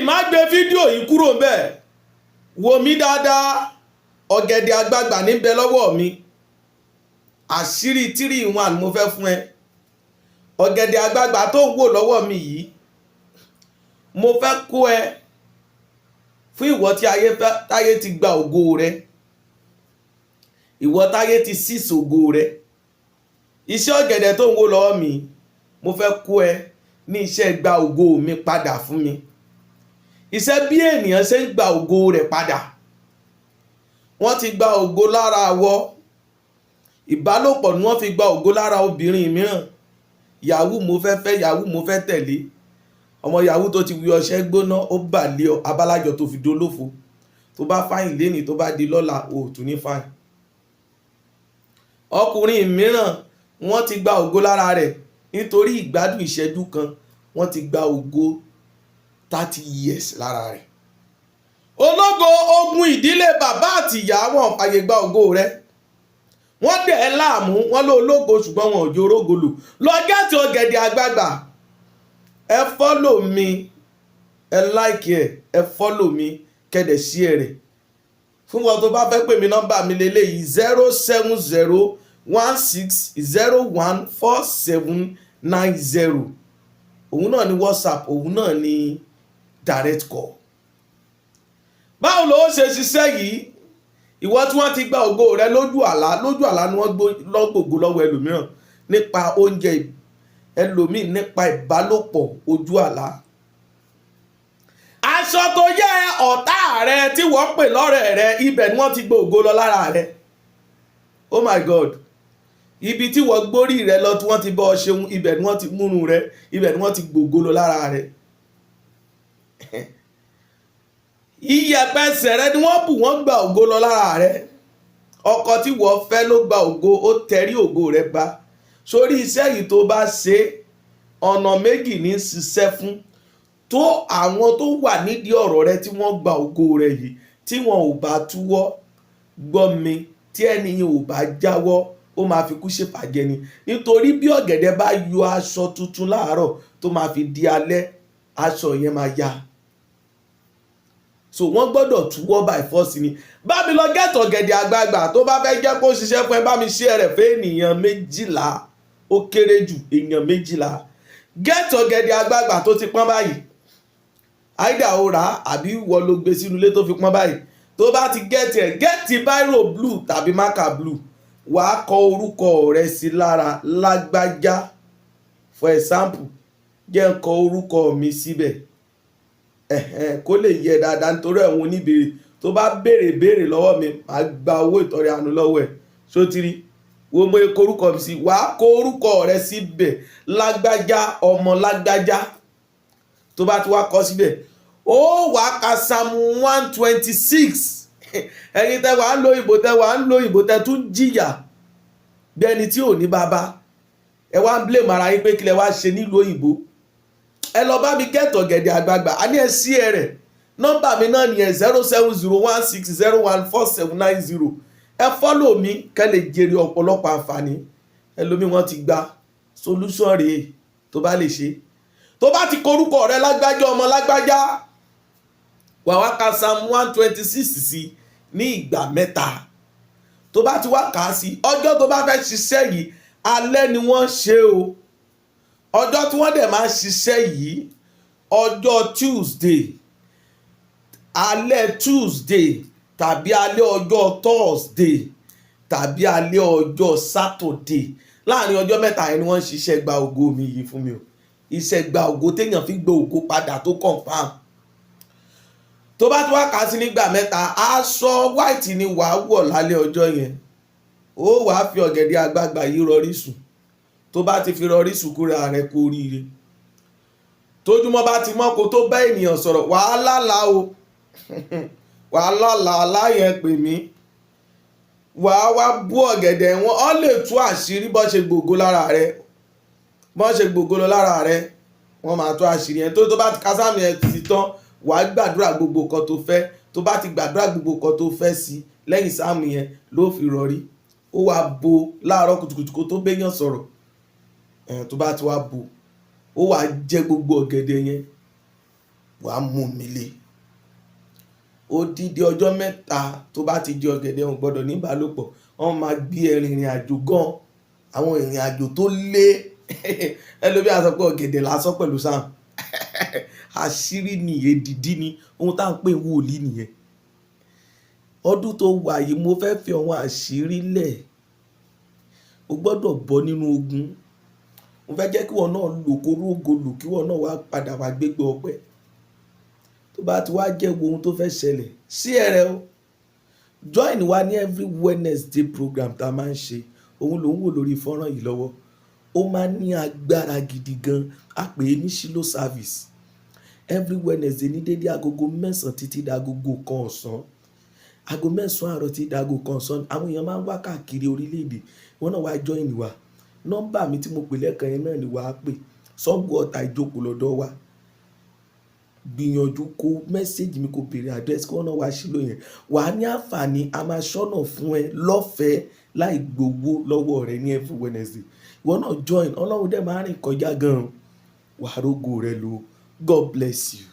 Má gbé fídíò yìí kúrò ńbẹ̀. Wò mí dáadáa, ọ̀gẹ̀dẹ̀ àgbagbà níbẹ̀ lọ́wọ́ mi. Àṣírí 3 in 1 mo fẹ́ fún ẹ. Ọ̀gẹ̀dẹ̀ àgbagbà tó ń wò lọ́wọ́ mi yìí, mo fẹ́ kó ẹ fún ìwọ tí ayé fẹ́, táyé ti gba ògo rẹ, ìwọ táyé ti seize ògo rẹ. Iṣẹ́ ọ̀gẹ̀dẹ̀ tó ń wò lọ́wọ́ mi, mo fẹ́ kó ẹ ní iṣẹ́ gba ògo mi padà fún mi, iṣẹ́ bí ènìyàn ṣe ń gba ògo rẹ̀ padà. Wọ́n ti gba ògo lára àwọ ìbálòpọ̀ ni wọ́n fi gba ògo lára obìnrin mìíràn. Yahoo mo fẹ́ fẹ́, yahoo mo fẹ́ tẹ̀lé, ọmọ yahoo tó ti wí ọṣẹ gbóná, ó bà lé ọ abálájọ tó fi dolófo. Tó bá fine lénìí, tó bá di lọ́la, o ò tún ní fine. Ọkùnrin mìíràn, wọ́n ti gba ògo lára rẹ̀ nítorí ìgbádùn ìṣẹ́jú kan. Wọ́n ti gba ògo 30 years lára rẹ̀. Ológo, ogun ìdílé bàbá àtìyá, wọn fàyè gba ògo rẹ̀, wọ́n dẹ̀ ẹ́ láàmú. Wọ́n ló ológo, ṣùgbọ́n wọn ò jó orógo lò. Lọ get ọ̀gẹ̀dẹ̀ àgbagbà. Ẹ follow mi, ẹ like ẹ, ẹ follow mi, kẹ́ dẹ̀ share rẹ̀. Fún wọn tó bá fẹ́ pè mí, nọ́mbà mi lélẹ́yìí: 07016014790. Òun náà ní WhatsApp, òun náà ní direct call. Báwo ló ṣe ṣiṣẹ́ yìí? Ìwọ tí wọ́n ti gba ògo rẹ lójú àlá, lójú àlá ni wọ́n lọ́gbògo lọ́wọ́ ẹlòmíràn nípa oúnjẹ, ẹlòmíì nípa ìbálòpọ̀ ojú àlá. Aṣọ tó yẹ ọ̀tá rẹ tí wọ́n pè lọ́rẹ̀ rẹ, ibẹ̀ ni wọ́n ti gbé ògo lọ lára rẹ. Oh my God! Ibi tí wọ́n gbórí rẹ lọ, tí wọ́n ti bọ́ ọ ṣeun, ibẹ̀ ni wọ́n ti múnú rẹ, ibẹ̀ ni wọ́n ti gbògo lọ lára rẹ. Iyẹ̀pẹ̀ ẹsẹ̀ rẹ ni wọ́n bù, wọ́n gba ògo lọ lára rẹ. Ọkọ tí wọ́n fẹ́ ló gba ògo, ó tẹrí ògo rẹ ba. Sórí iṣẹ́ yìí, tó bá ṣe, ọ̀nà méjì ní ṣiṣẹ́ fún tó. Àwọn tó wà nídìí ọ̀rọ̀ rẹ tí wọ́n gba ògo rẹ yìí, tí wọn ò bá túwọ́ gbọ́ mi, tí ẹni yẹn ò bá jáwọ́, ó máa fi kú ṣèfàjẹ ni. Nítorí bí ọ̀gẹ̀dẹ̀ bá yọ aṣọ tuntun láàárọ̀, tó máa fi di alẹ́, aṣọ yẹn máa ya. So wọ́n gbọ́dọ̀ túwọ́ by force ni. Bá mi lọ get ọ̀gẹ̀dẹ̀ àgbagbà. Tó bá fẹ́ jẹ́ kó ṣiṣẹ́ fún ẹ, bá mi ṣe rẹ̀ fún ènìyàn 12, ó kéré jù èèyàn 12. Get ọ̀gẹ̀dẹ̀ àgbagbà tó ti pọ́n báyìí, àìdá ó rà á àbí wọ́n ló gbé sínú ilé tó fi pọ́n báyìí. Tó bá ti get ẹ̀, get biro blue tàbí marker blue. Wàá kọ orúkọ rẹ sí lára, lágbájá. For example, jẹ́ n kọ orúkọ mi síbẹ̀ kó lè yẹ dáadáa, nítorí ẹ̀wọ̀n oníbèrè tó bá béèrè béèrè lọ́wọ́ mi, màá gba owó ìtọrẹ àánú lọ́wọ́ ẹ̀. Sótìrí wo mo kọ orúkọ mi sí? Wàá kọ orúkọ rẹ síbẹ̀, lágbájá ọmọ lágbájá. Tó bá ti wá kọ síbẹ̀, ó wàá ka Psalm 126. Ẹ̀yin tẹ́ wàá ń lo ìbò, tẹ́ wàá ń lo ìbò, tẹ́ tún jìyà bí ẹni tí ò ní bàbá, ẹ wá ń blame ara yín pé kí lẹ wá ṣe nílùú òyìnbó. Ẹ lọ bá mi get ọ̀gẹ̀dẹ̀ àgbagbà. A ní ẹ sí ẹ rẹ̀. Nọ́mbà mi náà nìyẹn: 07016014790. Ẹ follow mi kẹ́ lè jèrè ọ̀pọ̀lọpọ̀ àǹfààní. Ẹlòmíì, wọ́n ti gba solution rèé tó bá lè ṣe. Tó bá ti korúkọ rẹ, lágbájá ọmọ lágbájá, wà wá ka Psalm 126 sí ní ìgbà mẹ́ta. Tó bá ti wá kà á sí, ọjọ́ tó bá fẹ́ ṣiṣẹ́ yìí, alẹ́ ni wọ́n ṣe o. Ọjọ́ tí wọ́n dẹ̀ máa ń ṣiṣẹ́ yìí, ọjọ́ Tuesday, alẹ́ Tuesday tàbí alẹ́ ọjọ́ Thursday tàbí alẹ́ ọjọ́ Saturday. Láàrin ọjọ́ mẹ́ta yẹn ni wọ́n ń ṣiṣẹ́ gba ògo mi yìí fún mi o. Iṣẹ́ gba ògo téèyàn fi gba ògo padà tó confam. Tó bá tún wá kà á sí nígbà mẹ́ta, aṣọ white ni wàá wọ̀ lálẹ́ ọjọ́ yẹn. Ó wàá fi ọ̀gẹ̀dẹ̀ àgbagbà yìí rọrí sùn. Tó bá ti fi rọrí sùn, kúra rẹ̀ kú oríire. Tójúmọ́ bá ti mọ́, kó tó bá ènìyàn sọ̀rọ̀, wàá lálàá o, wàá lálàá láyẹn, pè mí. Wàá wá bú ọ̀gẹ̀dẹ̀ wọn, ọ lè tú àṣírí bọ́ ṣe gbògo lára rẹ, bọ́ ṣe gbògo lọ lára rẹ. Wọ́n máa tú àṣírí yẹn. Tó bá ti kásámi ẹ ti tán, wàá gbàdúrà gbogbo nǹkan tó fẹ́. Tó bá ti gbàdúrà gbogbo nǹkan tó fẹ́ sí lẹ́yìn sáàmù yẹn, ló fi rọrí. Ó wàá bo láàárọ̀ kùtùkùtù kó tó béèyàn sọ̀rọ̀. Tó bá ti wá bo, ó wàá jẹ gbogbo ọ̀gẹ̀dẹ̀ yẹn. Wàá mú mi lé odidi ọjọ́ 3. Tó bá ti jẹ ọ̀gẹ̀dẹ̀, wọn gbọ́dọ̀ ní ìbálòpọ̀. Wọ́n máa gbé ẹ rìnrìn àjò gan, àwọn ìrìn àjò tó lé. Ẹlòmíì á sọ pé ọ̀gẹ̀dẹ̀ lásán pẹ̀lú sáà. Àṣírí ni, èdìdí ni, ohun tá à ń pè wòlíì nìyẹn. Ọdún tó wà yìí, mo fẹ́ fi àwọn àṣírí lẹ̀. O gbọ́dọ̀ bọ́ nínú ogun. Mo fẹ́ jẹ́ kí wọn náà lò kó rógo lò, kí wọn náà wá padà wá gbégbé ọpẹ́. Tó bá ti wá jẹ́ wo ohun tó fẹ́ ṣẹlẹ̀ sí ẹ̀rẹ̀ o, join wa ní every Wednesday program tá a máa ń ṣe. Òun ló ń wò lórí fọ́nrán yìí lọ́wọ́. Ó máa ń ní agbára gidi gan. A pè é ní Shiloh service. Every Wednesday ní dédé agogo 9 títí di agogo 1 ọ̀sán, aago 9 àárọ̀ títí di aago 1 ọ̀sán. Àwọn èèyàn máa ń wá káàkiri orílẹ̀-èdè. Wọn náà wá join wa. Nọ́mbà mi tí mo pè lẹ́ẹ̀kan yẹn náà ni wàá pè. Sango Ọ̀tà, Ìjókòó lọ́dọ̀ wa. Gbìyànjú kó message mi, kó béèrè address, kí wọ́n náà wá Shiloh yẹn. Wàá ní àǹfààní, a máa ṣọ́nà fún ẹ lọ́fẹ̀ẹ́ láì gbowó lọ́wọ́ rẹ ní every Wednesday. Ìwọ náà join. Ọlọ́run dẹ̀ máa rìn kọjá gan-an. Wàá rógo rẹ lò. God bless you.